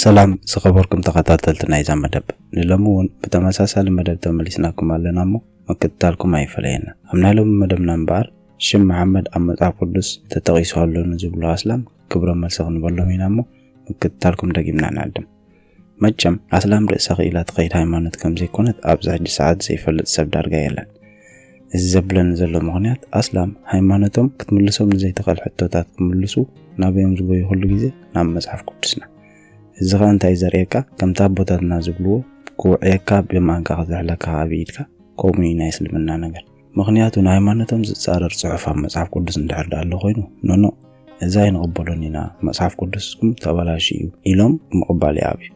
ሰላም ዝኸበርኩም ተኸታተልቲ ናይዛ መደብ፣ ንሎሚ እውን ብተመሳሳሊ መደብ ተመሊስናኩም ኣለና እሞ ምክትታልኩም ኣይፈለየና። ኣብ ናይ ሎሚ መደብና እምበኣር ሽም መሓመድ ኣብ መጽሓፍ ቅዱስ ተጠቒሱ ኣሎ ንዝብሉ ኣስላም ግብረ መልሲ ክንበሎም ኢና እሞ ምክትታልኩም ደጊምና ንዕድም። መቸም ኣስላም ርእሳ ክኢላ ትኸይድ ሃይማኖት ከም ዘይኮነት ኣብዚ ሕጂ ሰዓት ዘይፈልጥ ሰብ ዳርጋ የለን። እዚ ዘብለኒ ዘሎ ምኽንያት ኣስላም ሃይማኖቶም ክትምልሶም ንዘይትኽእል ሕቶታት ክምልሱ ናበዮም ዝጎዩ ኩሉ ግዜ ናብ መጽሓፍ ቅዱስና። እዚ ኸኣ እንታይ ዘርእየካ? ከምቲ ኣቦታትና ዝብልዎ ክውዕየካ ብማንካ ክዝሕለካ ኣብ ኢድካ ከምኡ እዩ ናይ እስልምና ነገር። ምኽንያቱ ንሃይማኖቶም ዝጻረር ጽሑፍ ኣብ መጽሓፍ ቅዱስ እንድሕር ደኣ ኣሎ ኮይኑ ኖኖ እዚ ኣይንቕበሎን ኢና፣ መጽሓፍ ቅዱስኩም ተበላሽዩ ኢሎም ምቕባል ይኣብዩ።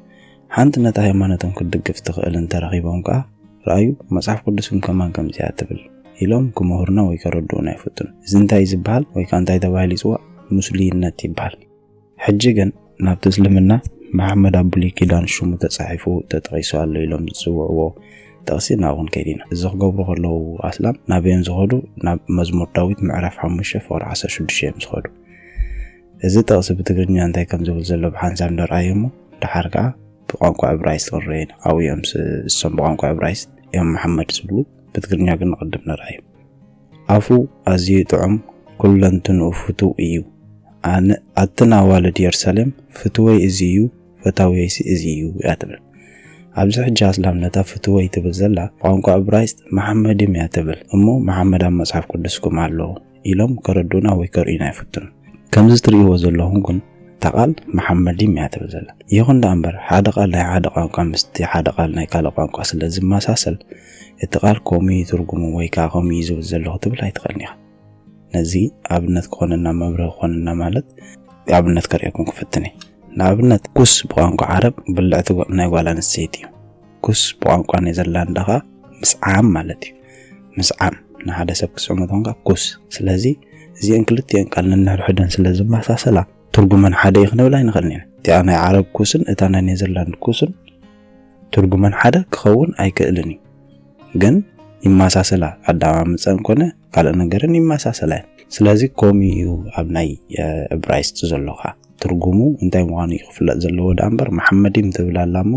ሓንቲ ነቲ ሃይማኖቶም ክትድግፍ ትኽእል እንተረኺቦም ከኣ ረኣዩ መጽሓፍ ቅዱስኩም ከማን ከምዚኣ ትብል ኢሎም ክምህሩና ወይ ከረድኡና ይፍትኑ። እዚ እንታይ እዩ ዝበሃል ወይ ከኣ እንታይ ተባሂሉ ይጽዋዕ? ሙስሊነት ይበሃል። ሕጂ ግን ናብቲ እስልምና መሓመድ ኣብ ብሉይ ኪዳን ሽሙ ተጻሒፉ ተጠቒሱ ኣሎ ኢሎም ዝጽውዕዎ ጥቕሲ ናብኡ ክንከይድ ኢና። እዚ ክገብሩ ከለዉ ኣስላም ናበዮም ዝኸዱ ናብ መዝሙር ዳዊት ምዕራፍ ሓሙሽተ ፍቕሪ ዓሰርተ ሽዱሽተ እዮም ዝኸዱ። እዚ ጥቕሲ ብትግርኛ እንታይ ከም ዝብል ዘሎ ብሓንሳብ ንርኣዮ እሞ ደሓር ከኣ ብቋንቋ ዕብራይስጥ ክንርኦ ኢና። ኣብኡ እዮም ስ- እሶም ብቋንቋ ዕብራይስጥ እዮም መሓመድ ዝብሉ፣ ብትግርኛ ግን ንቕድም ንርኣዮ። ኣፉ ኣዝዩ ጥዑም፣ ኩለንትንኡ ፍቱው እዩ። ኣነ ኣትን ኣዋልድ የሩሳሌም ፍትወይ እዚ እዩ፣ ፈታውየይሲ እዚ እዩ እያ ትብል። ኣብዚ ሕጂ ኣስላም ነታ ፍትወይ ትብል ዘላ ቋንቋ ዕብራይስጥ መሓመዲም እያ ትብል እሞ መሓመድ ኣብ መጽሓፍ ቅዱስኩም ኣሎ ኢሎም ከረዱና ወይ ከርእዩና ይፍትኑ። ከምዚ ትርእይዎ ዘለኹም ግን እታ ቃል መሓመዲም እያ ትብል ዘላ። ይኹን ደኣ እምበር ሓደ ቃል ናይ ሓደ ቋንቋ ምስቲ ሓደ ቃል ናይ ካልእ ቋንቋ ስለ ዝመሳሰል እቲ ቃል ከምኡ እዩ ትርጉሙ ወይ ከኣ ከምኡ እዩ ዝብል ዘለኹ ትብል ኣይትኽእልን ኢኻ። ነዚ ኣብነት ክኾነና መብርሂ ክኾነና ማለት ኣብነት ከርእየኩም ክፍትን እየ። ንኣብነት ኩስ ብቋንቋ ዓረብ ብልዕቲ ጓ- ናይ ጓል ኣንስተይቲ እዩ። ኩስ ብቋንቋ ኔዘርላንድ ከኣ ምስዓም ማለት እዩ። ምስዓም ንሓደ ሰብ ክስዕሞ ተኾንካ ኩስ። ስለዚ እዚአን ክልቲአን ቃል ነንሕድሕደን ስለ ዝመሳሰላ ትርጉመን ሓደ እዩ ክንብል ኣይንኽእልን ኢና። እቲኣ ናይ ዓረብ ኩስን እታ ናይ ኔዘርላንድ ኩስን ትርጉመን ሓደ ክኸውን ኣይክእልን እዩ። ግን ይመሳሰላ፣ ኣዳማምፀን ኮነ ካልእ ነገርን ይመሳሰላ እየን። ስለዚ ከምኡ እዩ ኣብ ናይ ዕብራይስጥ ዘሎ ከኣ ትርጉሙ እንታይ ምዃኑ እዩ ክፍለጥ ዘለዎ ደኣ እምበር መሓመዲም ትብል ኣላ እሞ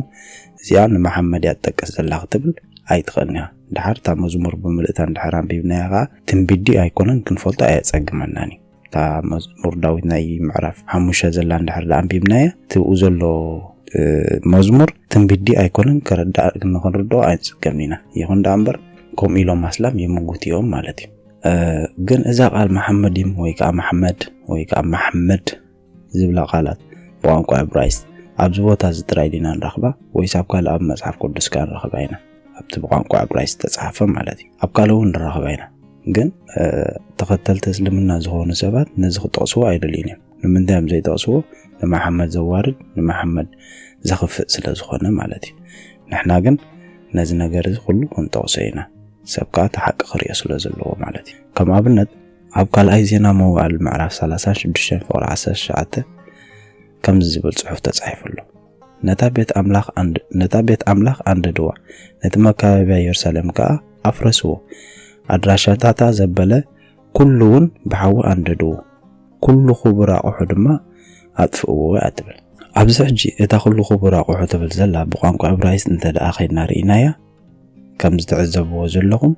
እዚኣ ንመሓመድ እያ ትጠቅስ ዘላ ክትብል ኣይትኽእልን ኢኻ። ደሓር እታ መዝሙር ብምልእታ እንድሕር ኣንቢብናያ ከኣ ትንቢት ድዩ ኣይኮነን ክንፈልጦ ኣየጸግመናን እዩ። እታ መዝሙር ዳዊት ናይ ምዕራፍ ሓሙሽተ ዘላ እንድሕር ደኣ ኣንቢብናያ እቲ ብኡ ዘሎ መዝሙር ትንቢት ድዩ ኣይኮነን ከረዳእ ንኽንርድኦ ኣይንጽገምን ኢና። ይኹን ደኣ እምበር ከምኡ ኢሎም ኣስላም ይምጉት እዮም ማለት እዩ። ግን እዛ ቃል መሓመዲም ወይ ከዓ መሓመድ ወይ ከዓ ማሕመድ ዝብላ ቃላት ብቋንቋ ዕብራይስጥ ኣብዚ ቦታ እዚ ጥራይ ዲና ንረኽባ ወይስ ኣብ ካልእ ኣብ መጽሓፍ ቅዱስ ከኣ ንረኽባ ኢና? ኣብቲ ብቋንቋ ዕብራይስጥ ዝተጻሕፈ ማለት እዩ። ኣብ ካልእ እውን ንረኽባ ኢና። ግን ተኸተልቲ እስልምና ዝኾኑ ሰባት ነዚ ክጠቕስዎ ኣይደልዩን እዮም። ንምንታይ እዮም ዘይጠቕስዎ? ንመሓመድ ዘዋርድ ንመሓመድ ዘኽፍእ ስለ ዝኾነ ማለት እዩ። ንሕና ግን ነዚ ነገር እዚ ኩሉ ክንጠቕሶ ኢና። ሰብ ከኣ እቲ ሓቂ ክርእዮ ስለ ዘለዎ ማለት እዩ። ከም ኣብነት ኣብ ካልኣይ ዜና መዋእል ምዕራፍ ሰላሳን ሽዱሽተን ፍቕሪ ዓሰርተ ትሽዓተ ከምዚ ዝብል ጽሑፍ ተጻሒፉ ኣሎ። ነታ ቤት ኣምላኽ ኣንድ ነታ ቤት ኣምላኽ ኣንደድዋ፣ ነቲ መካበብያ የሩሳሌም ከኣ ኣፍረስዎ። ኣድራሻታታ ዘበለ ኩሉ እውን ብሓዊ ኣንደድዎ፣ ኩሉ ክቡር ኣቑሑ ድማ ኣጥፍእዎ እያ ትብል። ኣብዚ ሕጂ እታ ኩሉ ክቡር ኣቑሑ ትብል ዘላ ብቋንቋ ዕብራይስጥ እንተ ደኣ ኸይድና ርኢናያ፣ ከም ዝትዕዘብዎ ዘለኹም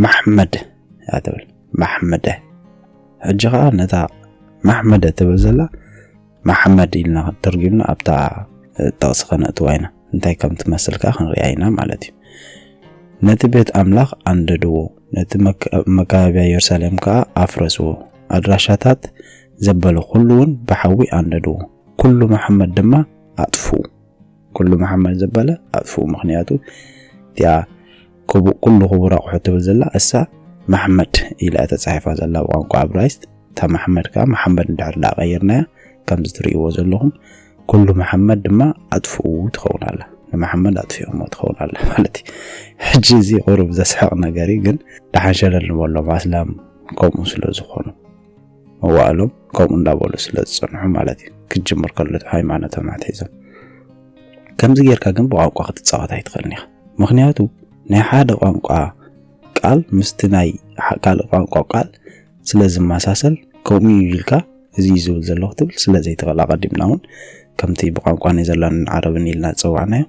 ማሕመድ እያ ትብል። ማሕመደ። ሕጂ ኸኣ ነታ ማሕመደ ትብል ዘላ መሓመድ ኢልና ተርጒምና ኣብታ ጥቕሲ ከነእትዋ ኢና። እንታይ ከም ትመስል ከኣ ክንሪኣ ኢና ማለት እዩ። ነቲ ቤት ኣምላኽ ኣንደድዎ፣ ነቲ መካ- መካበብያ የሩሳሌም ከኣ ኣፍረስዎ። ኣድራሻታት ዘበለ ኩሉ እውን ብሓዊ ኣንደድዎ። ኩሉ መሓመድ ድማ ኣጥፍኡ። ኩሉ መሓመድ ዘበለ ኣጥፍኡ። ምኽንያቱ እቲኣ ክቡ- ኩሉ ክቡር ኣቑሑ ትብል ዘላ እሳ ማሕመድ ኢላ እያ ተጻሒፋ ዘላ ብቋንቋ ዕብራይስጥ። እታ ማሕመድ ከኣ መሓመድ እንድሕር ደኣ ቀይርናያ ከምዚ ትርእይዎ ዘለኹም ኩሉ መሓመድ ድማ ኣጥፍኡ ትኸውን ኣላ። ንመሓመድ ኣጥፊኦሞ ትኸውን ኣላ ማለት እዩ። ሕጂ እዚ ቁሩብ ዘስሕቕ ነገር እዩ፣ ግን ደሓን ሸለል ንበሎም ኣስላም ከምኡ ስለ ዝኾኑ መዋእሎም ከምኡ እንዳበሉ ስለ ዝጸንሑ ማለት እዩ። ክትጅምር ከሎ ሃይማኖቶም ኣትሒዞም ከምዚ ጌርካ ግን ብቋንቋ ክትጻወት ኣይትኽእልን ኢኻ። ምኽንያቱ ናይ ሓደ ቋንቋ ቃል ምስቲ ናይ ሓ- ካልእ ቋንቋ ቃል ስለ ዝመሳሰል ከምኡ እዩ ኢልካ እዚ እዩ ዝብል ዘለኹ ትብል። ስለዚ ትኽእል ኣቐዲምና እውን ከምቲ ብቋንቋ ኔዘርላንድን ዓረብን ኢልና ዝጸዋዕናዮ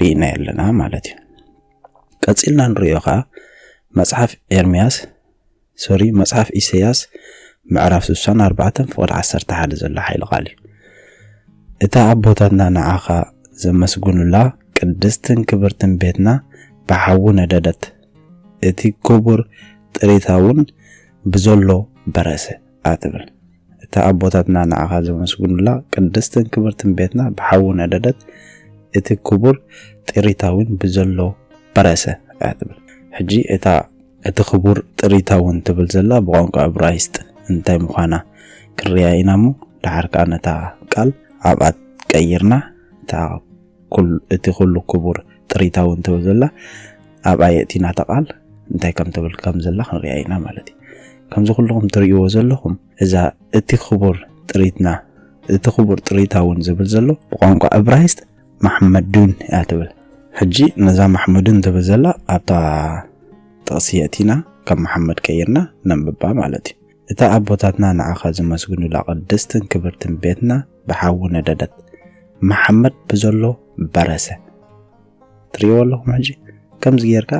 ርኢና ኣለና ማለት እዩ። ቀጺልና ንሪኦ ኸዓ መጽሓፍ ኤርምያስ፣ ሶሪ፣ መጽሓፍ ኢሳያስ ምዕራፍ ስሳን ኣርባዕተን ፍቕዲ ዓሰርተ ሓደ ዘሎ ሓይሊ ቃል እዩ። እታ ኣቦታትና ንዓኻ ዘመስግኑላ ቅድስትን ክብርትን ቤትና ብሓዊ ነደደት፣ እቲ ክቡር ጥሪታ እውን ብዘሎ በረሰ ኣትብል። እታ ኣቦታትና ንዓኻ ዘመስግኑላ ቅድስትን ክብርትን ቤትና ብሓዊ ነደደት፣ እቲ ክቡር ጥሪታ እውን ብዘሎ በረሰ ኣትብል። ሕጂ እታ እቲ ክቡር ጥሪታ እውን ትብል ዘላ ብቋንቋ እብራይስጥ እንታይ ምዃና ክንሪኣ ኢና እሞ፣ ደሓር ከኣ ነታ ቃል ኣብኣ ቀይርና፣ እታ ኩል-፣ እቲ ኩሉ ክቡር ጥሪታ እውን ትብል ዘላ ኣብኣ የእቲና እታ ቃል እንታይ ከም ትብል ከም ዘላ ክንሪኣ ኢና ማለት እዩ። ከምዚ ኩልኹም ትርእይዎ ዘለኹም፣ እዛ እቲ ክቡር ጥሪትና፣ እቲ ክቡር ጥሪታ እውን ዝብል ዘሎ ብቋንቋ እብራይስጥ ማሕመዱን እያ ትብል። ሕጂ ነዛ ማሕመዱን ትብል ዘላ ኣብታ ጥቕሲ የእቲና ከም መሓመድ ቀይርና ነንብባ ማለት እዩ። እታ ኣቦታትና ንዓኻ ዘመስግኑላ ቅድስትን ክብርትን ቤትና ብሓዊ ነደደት፣ መሓመድ ብዘሎ በረሰ። ትርእይዎ ኣለኹም ሕጂ? ከምዚ ጌርካ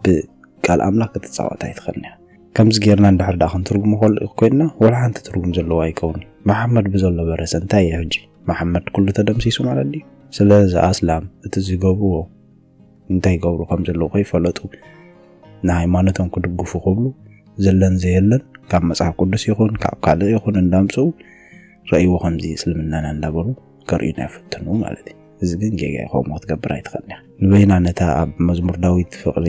ብቃል ኣምላኽ ክትጻወት ኣይትኽእልን ኢኻ። ከምዚ ጌርና እንድሕር ደኣ ክንትርጉሞ ከል-፣ ኮይንና፣ ወላ ሓንቲ ትርጉም ዘለዎ ኣይከውን። መሓመድ ብዘሎ በረሰ እንታይ እየ ሕጂ? መሓመድ ኩሉ ተደምሲሱ ማለት ድዩ? ስለዚ ኣስላም እቲ ዝገብርዎ እንታይ ይገብሩ ከም ዘለዉ ከይፈለጡ ንሃይማኖቶም ክድግፉ ክብሉ ዘለን ዘየለን ካብ መጽሓፍ ቅዱስ ይኹን ካብ ካልእ ይኹን እንዳምጽኡ ረእይዎ ከምዚ እስልምናና እንዳበሉ ከርእዩና ይፍትኑ ማለት እዩ። እዚ ግን ጌጋ እዩ፣ ከምኡ ክትገብር ኣይትኽእልን ኢኻ። ንበይና ነታ ኣብ መዝሙር ዳዊት ፍቕሪ፣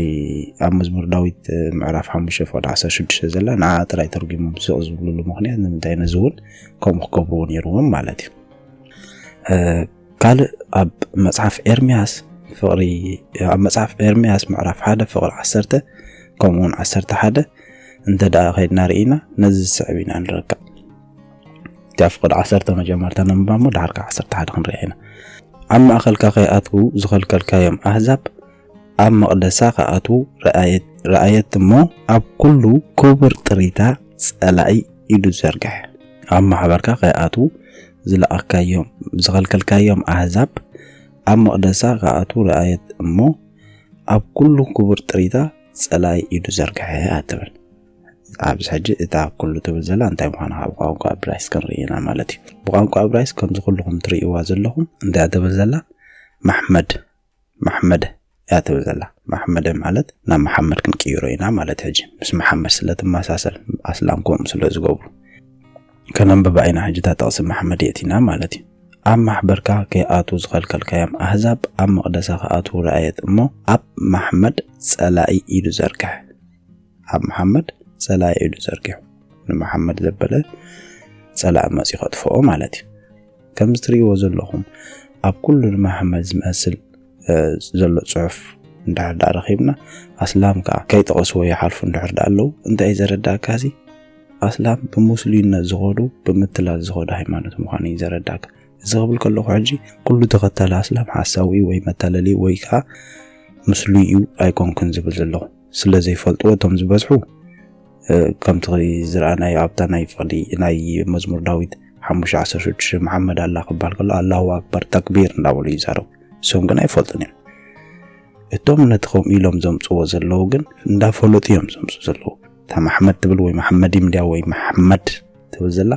ኣብ መዝሙር ዳዊት፣ እ፣ ምዕራፍ ሓሙሽተ ፍቕዲ ዓሰርተ ሽዱሽተ ዘላ ንዓኣ ጥራይ ተርጒሞም ስቕ ዝብሉሉ ምኽንያት ንምንታይ ነዚ እውን ከምኡ ክገብርዎ ነይርዎም ማለት እዩ። እ፣ ካልእ ኣብ መጽሓፍ ኤርምያስ ፍቕሪ፣ ኣብ መጽሓፍ ኤርምያስ ምዕራፍ ሓደ ፍቕሪ ዓሰርተ ከምኡ እውን ዓሰርተ ሓደ እንተ ደኣ ኸይድና ርኢና ነዚ ዝስዕብ ኢና ንረክብ። እቲኣ ፍቕዲ ዓሰርተ መጀመርታ ነንብባ እሞ ደሓር ከዓ ዓሰርተ ሓደ ክንሪኣ ኢና። ኣብ ማእከልካ ከይኣትዉ ዝኸልከልካዮም ኣህዛብ ኣብ መቕደሳ ክኣትዉ ረኣየት፣ ረኣየት እሞ ኣብ ኩሉ ክቡር ጥሪታ ጸላኢ ኢዱ ዘርግሐ። ኣብ ማሕበርካ ከይኣትዉ ዝለኣኽካዮም፣ ዝኸልከልካዮም ኣህዛብ ኣብ መቕደሳ ክኣትዉ ረኣየት እሞ ኣብ ኩሉ ክቡር ጥሪታ ጸላኢ ኢዱ ዘርግሐ እያ ትብል። ኣብዚ ሕጂ እታ ኩሉ ትብል ዘላ እንታይ ምዃና ካብ ቋንቋ እብራይስ ክንርኢ ኢና ማለት እዩ። ብቋንቋ እብራይስ ከምዚ ኩልኹም ትርእይዋ ዘለኹም እንታይ እያ ትብል ዘላ? ማሕመድ፣ ማሕመድ እያ ትብል ዘላ። ማሕመደ ማለት ናብ መሓመድ ክንቅይሮ ኢና ማለት ሕጂ። ምስ መሓመድ ስለ ትመሳሰል፣ ኣስላም ከምኡ ስለ ዝገብሩ። ከነንብባ ኢና ሕጂ እታ ጥቕሲ ማሕመድ የእቲና ማለት እዩ። ኣብ ማሕበርካ ከይኣትዉ ዝኸልከልካዮም ኣህዛብ ኣብ መቕደሳ ክኣትዉ ረኣየት እሞ ኣብ ማሕመድ ጸላኢ ኢዱ ዘርግሐ። ኣብ መሓመድ ጸላኢ ኢዱ ዘርጊሑ። ንመሓመድ ዘበለ ጸላኢ መጺኡ ከጥፍኦ ማለት እዩ። ከምዚ ትርእይዎ ዘለኹም ኣብ ኩሉ ንመሓመድ ዝመስል፣ እ፣ ዘሎ ጽሑፍ እንድሕር ደኣ ረኺብና ኣስላም ከኣ ከይጠቐስዎ ይሓልፉ እንድሕር ደኣ ኣለዉ እንታይ እዩ ዘረዳእካ እዚ? ኣስላም ብሙስሊምነት ዝኸዱ ብምትላል ዝኸዱ ሃይማኖት ምዃኑ እዩ ዘረዳእካ። እዚ ክብል ከለኹ ሕጂ ኩሉ ተኸታሊ ኣስላም ሓሳዊ ወይ መታለሊ ወይ ከኣ ምስሉይ እዩ ኣይኮንኩን ዝብል ዘለኹ። ስለ ዘይፈልጥዎ እቶም ዝበዝሑ፣ እ፣ ከምቲ ዝረኣናዮ ኣብታ ናይ ፍቕዲ ናይ መዝሙር ዳዊት ሓሙሽተ ዓሰርተ ሽዱሽተ መሓመድ ኣላ ክበሃል ከሎ ኣላሁ ኣክበር ተክቢር እንዳበሉ ይዛረቡ። እሶም ግን ኣይፈልጡን እዮም። እቶም ነቲ ከምኡ ኢሎም ዘምጽዎ ዘለዉ ግን እንዳፈለጡ እዮም ዘምጽኡ ዘለዉ። እታ ማሕመድ ትብል ወይ ማሕመድ ኢምድያ ወይ ማሕመድ ትብል ዘላ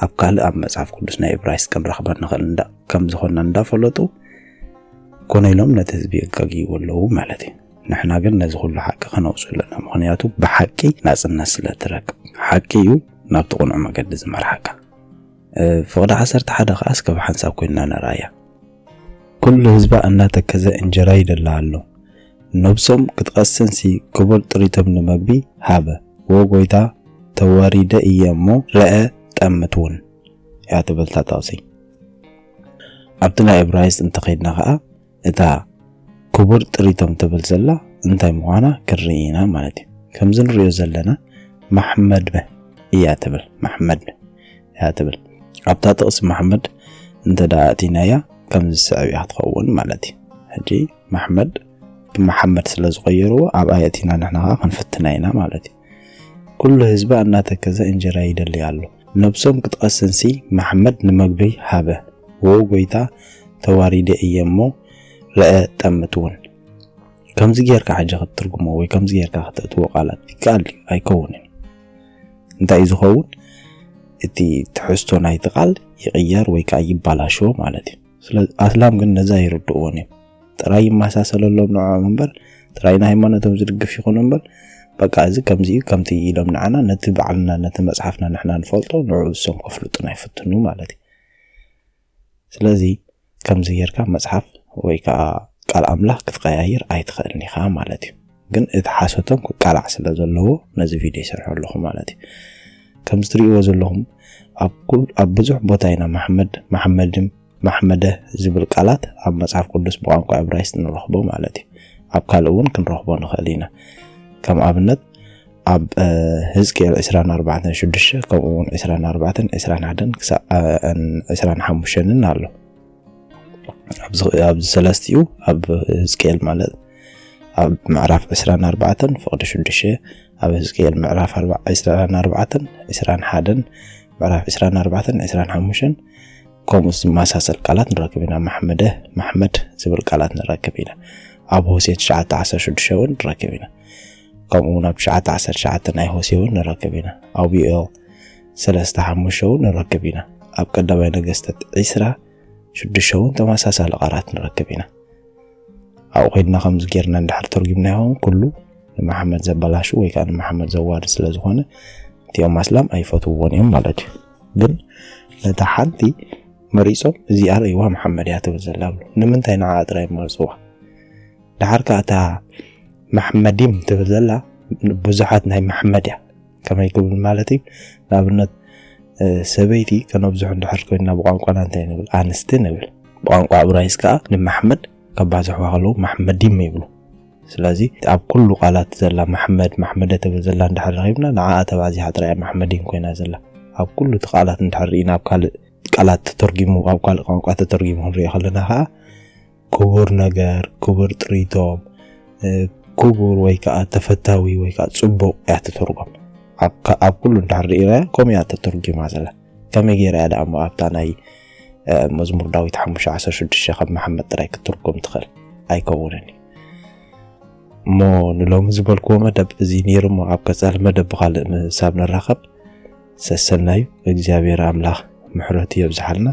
ኣብ ካልእ ኣብ መጽሓፍ ቅዱስ ናይ እብራይስጥ ክንረኽባ ንኽእል እንዳ-፣ ከም ዝኾንና እንዳፈለጡ ኮነ ኢሎም ነቲ ህዝቢ የጋግይዎ ኣለዉ ማለት እዩ። ንሕና ግን ነዚ ኩሉ ሓቂ ከነውጽእ ኣለና። ምኽንያቱ ብሓቂ ናጽነት ስለ ትረክብ። ሓቂ እዩ ናብቲ ቅኑዕ መገዲ ዝመርሓካ። እ፣ ፍቕዲ ዓሰርተ ሓደ ከኣ እስከ ብሓንሳብ ኮይንና ንርኣያ። ኩሉ ህዝባ እናተከዘ እንጀራ ይደሊ ኣሎ። ነብሶም ክትቐስንሲ ክቡር ጥሪቶም ንመግቢ ሃበ። ወ ጎይታ ተወሪደ እየ እሞ ረአ ጠምት እውን እያ ትብል እታ ጥቕሲ። ኣብቲ ናይ እብራይስጥ እንተኸይድና ኸኣ እታ ክቡር ጥሪቶም ትብል ዘላ እንታይ ምዃና ክንርኢ ኢና ማለት እዩ። ከምዚ ንሪኦ ዘለና ማሕመድ እያ ትብል፣ ማሕመድ እያ ትብል። ኣብታ ጥቕሲ ማሕመድ እንተ ደኣ ኣእቲናያ ከምዚ ዝስዕብ እያ ክትኸውን ማለት እዩ። ሕጂ ማሕመድ ብመሓመድ ስለ ዝቐየርዎ ኣብኣ ኣእቲና ንሕና ኸኣ ክንፍትና ኢና ማለት እዩ። ኩሉ ህዝባ እናተከዘ እንጀራ ይደሊ ኣሎ። ነብሶም ክትቐስንሲ መሓመድ ንመግበይ ሃበ። ወ ጎይታ ተዋሪደ እየ እሞ ረአ ጠምት እውን። ከምዚ ጌርካ ሕጂ ክትትርጉሞ ወይ ከምዚ ጌርካ ክተእትዎ ቃላት ይከኣል ድዩ? ኣይከውንን። እንታይ እዩ ዝኸውን? እቲ ትሕዝቶ ናይቲ ቃል ይቕየር ወይ ከዓ ይባላሾ ማለት እዩ። ስለ ኣስላም ግን ነዛ ይርድእዎን እዮም። ጥራይ ይመሳሰለሎም ንዕኦም እምበር ጥራይ ንሃይማኖቶም ዝድግፍ ይኹን እምበር በቃ እዚ ከምዚ እዩ ከምቲ ኢሎም ንዓና ነቲ ባዕልና ነቲ መፅሓፍና ንሕና ንፈልጦ ንዑ እሶም ከፍልጡና ይፍትኑ ማለት እዩ። ስለዚ ከምዚ ጌርካ መፅሓፍ ወይ ከዓ ቃል ኣምላኽ ክትቀያይር ኣይትኽእልን ኢኻ ማለት እዩ። ግን እቲ ሓሶቶም ክቃላዕ ስለ ዘለዎ ነዚ ቪድዮ ይሰርሖ ኣለኹ ማለት እዩ። ከምዚ ትርእይዎ ዘለኹም ኣብ ኩል- ኣብ ብዙሕ ቦታ ኢና ማሕመድ ማሕመድም ማሕመደ ዝብል ቃላት ኣብ መጽሓፍ ቅዱስ ብቋንቋ ዕብራይስጥ ንረኽቦ ማለት እዩ። ኣብ ካልእ እውን ክንረኽቦ ንኽእል ኢና። ከም ኣብነት ኣብ ሕዝቅኤል ዕስራን ኣርባዕተን ሽዱሽተ ከምኡ እውን ዕስራን ኣርባዕተን ዕስራን ሓደን ክሳብ ዕስራን ሓሙሽተን ኣሎ። ኣብዚ ሰለስቲኡ ኣብ ሕዝቅኤል ማለት ኣብ ምዕራፍ ዕስራን ኣርባዕተን ፍቕዲ ሽዱሽተ ኣብ ሕዝቅኤል ምዕራፍ ዕስራን ኣርባዕተን ዕስራን ሓደን ምዕራፍ ዕስራን ኣርባዕተን ዕስራን ሓሙሽተን ከምኡ ዝመሳሰል ቃላት ንረክብ ኢና። ማሕመደ ማሕመድ ዝብል ቃላት ንረክብ ኢና። ኣብ ሆሴ ትሽዓተ ዓሰርተ ሽዱሽተ እውን ንረክብ ኢና። ከምኡ እውን ኣብ ትሽዓተ ዓሰርተ ትሽዓተ ናይ ሆሴ እውን ንረክብ ኢና። ኣብ ዩኤል ሰለስተ ሓሙሽተ እውን ንረክብ ኢና። ኣብ ቀዳማይ ነገስታት ዕስራ ሽዱሽተ እውን ተመሳሳሊ ቃላት ንረክብ ኢና። ኣብኡ ከይድና ከምዚ ጌርና እንድሕር ተርጉምና ይኸውን ኩሉ ንመሓመድ ዘበላሹ ወይ ከዓ ንመሓመድ ዘዋርድ ስለ ዝኾነ እቲኦም ኣስላም ኣይፈትውዎን እዮም ማለት እዩ። ግን ነታ ሓንቲ መሪፆም እዚኣ ርእይዋ መሓመድ እያ ትብል ዘላ ብሉ። ንምንታይ ንዓ ጥራይ መርፅዋ? ድሓር ከዓ እታ ማሕመዲም ትብል ዘላ ብዙሓት ናይ ማሕመድ እያ። ከመይ ክብል ማለት እዩ? ንኣብነት ሰበይቲ ከነብዝሑ እንድሕር ኮይና ብቋንቋና እንታይ ንብል? ኣንስቲ ንብል። ብቋንቋ ዕብራይስ ከዓ ንማሕመድ ከባዝሕዋ ከለዉ ማሕመዲም ይብሉ። ስለዚ ኣብ ኩሉ ቃላት ዘላ ማሕመድ ማሕመደ ትብል ዘላ እንድሕር ረኺብና ንዓኣ ተባዚሓ ጥራይ ማሕመዲም ኮይና ዘላ። ኣብ ኩሉ እቲ ቃላት እንድሕር ርኢና ኣብ ካልእ ቃላት ተተርጊሙ ኣብ ካልእ ቋንቋ ተተርጊሙ ክንሪኦ ከለና ከዓ ክቡር ነገር፣ ክቡር ጥሪቶም፣ ክቡር ወይ ከዓ ተፈታዊ ወይ ከዓ ፅቡቕ እያ ትትርጎም። ኣብ ኩሉ እንድሕር ርኢናያ ከምኡ እያ ተተርጊማ ዘላ። ከመይ ገይራ እያ ደኣ እሞ ኣብታ ናይ መዝሙር ዳዊት ሓሙሽተ ዓሰርተ ሽዱሽተ ካብ መሓመድ ጥራይ ክትትርጎም ትኽእል? ኣይከውንን እዩ። እሞ ንሎሚ ዝበልክዎ መደብ እዚ ነይሩ እሞ ኣብ ቀፃሊ መደብ ብኻልእ ምሳብ ንራኸብ ሰሰናዩ እግዚኣብሔር ኣምላኽ ምሕረቱ የብዝሓልና።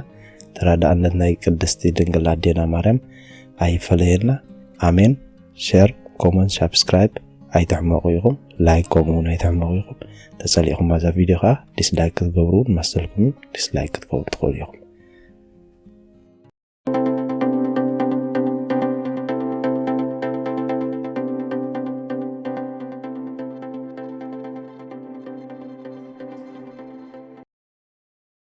ተራዳእነት ናይ ቅድስቲ ድንግል ኣዴና ማርያም ኣይፈለየና። ኣሜን። ሸር፣ ኮመንት፣ ሳብስክራይብ ኣይትሕመቑ ኢኹም። ላይክ ከምኡ እውን ኣይትሕመቑ ኢኹም። ተጸሊእኹም ኣዛ ቪድዮ ከዓ ዲስላይክ ክትገብሩ እውን መሰልኩም እዩ። ዲስላይክ ክትገብሩ ትኽእሉ ኢኹም።